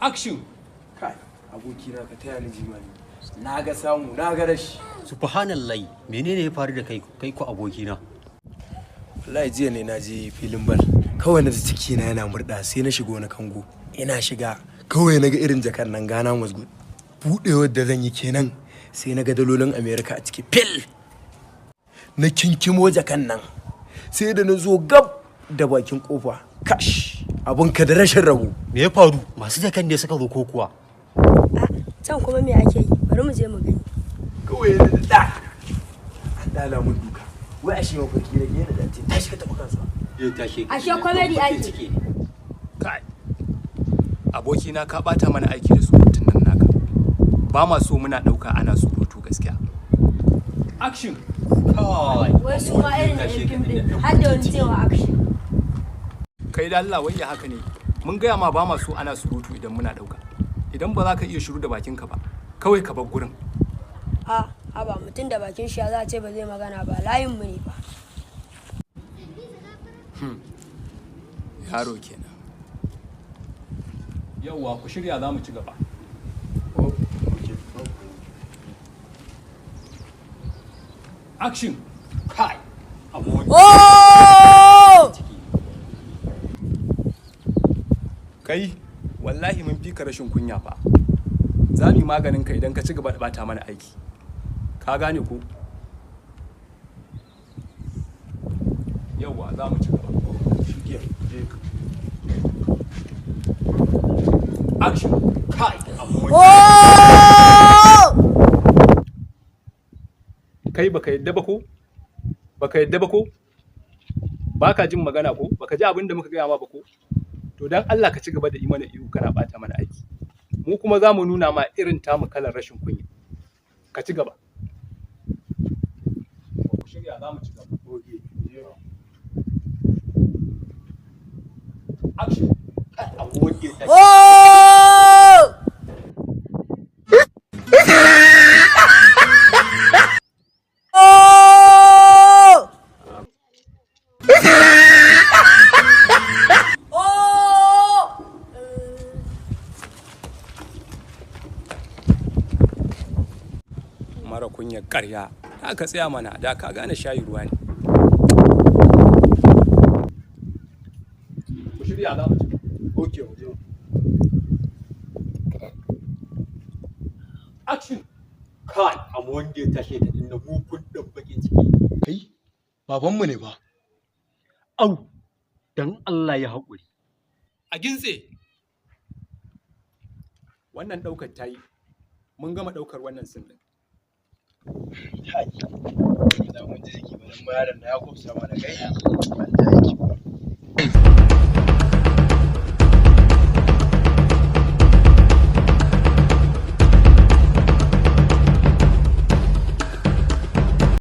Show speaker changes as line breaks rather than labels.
Action!
Kai, abokina, ka taya ni jimami. Na ga samu, na ga rashi.
Subhanallahi, menene ya faru da kai, kai ko abokina?
Wallahi jiya ne na je filin bal. Kawai na ji ciki na yana murɗa, sai na shiga wani kango. Ina shiga, kawai na ga irin jakar nan, Ghana must go. Buɗewar da zan yi kenan, sai na ga dalolin America a ciki fil. Na kinkimo jakan nan. Sai da na zo gab da bakin kofa. Kash, abunka da rashin rabo.
Me ya faru? Masu jakan ne suka zo ko kuwa?
A can kuma me ake yi? Bari mu je mu gani.
Kawai na da an dala mun duka. Wai ashe mafarki na ke da ce tashi ka tafi kasuwa.
Ya tashi.
Ashe comedy ake.
Kai, abokina, ka bata mana aiki da surutun nan naka. Ba ma so muna ɗauka ana surutu, gaskiya. Action!
Kai.
Wai su ma irin na yan fim din, har da wani cewa action.
Kai da Allah, wai ya haka ne? Mun gaya ma ba ma so ana surutu idan muna ɗauka. Idan ba za ka iya shiru da bakinka ba, kawai ka bar gurin.
A haba, mutum da bakin shi, ya za a ce ba zai magana ba? Layin mu ne fa.
Yaro kenan. Yauwa, ku shirya, za mu ci gaba. Action!
Kai, aboki.
Oh!
Kai, wallahi mun fi ka rashin kunya fa. Za mu yi maganin ka idan ka ci gaba da bata mana aiki, ka gane ko? Yauwa, za mu ci gaba. Action!
Kai, aboki.
Oh!
Kai, baka yadda ba ko? Baka yadda ba ko? Baka jin magana ko? Baka ji abin da muka gaya ma ba ko? To, dan Allah ka ci gaba da yi mana ihu kana bata mana aiki, mu kuma za mu nuna ma irin tamu kalar rashin kunya. Ka ci gaba. Ku shirya, za mu ci gaba. Action!
Kai, aboki.
Oh! Oh! Oh!
Mara kunyar ƙarya, da ka tsaya mana da ka gane shayi ruwa ne. Ku shirya, za mu ci.
Okay, mu je.
Action!
Kai, amma wanda ya tashe ta din na mugun dan bakin ciki.
Kai, babanmu ne ba.
Au, dan Allah ya haƙuri.
A gintse. Wannan ɗaukar ta yi. Mun gama ɗaukar wannan scene ɗin.
Kai, da mun ji jiki ba dan yaron na ya kwafsa mana kai.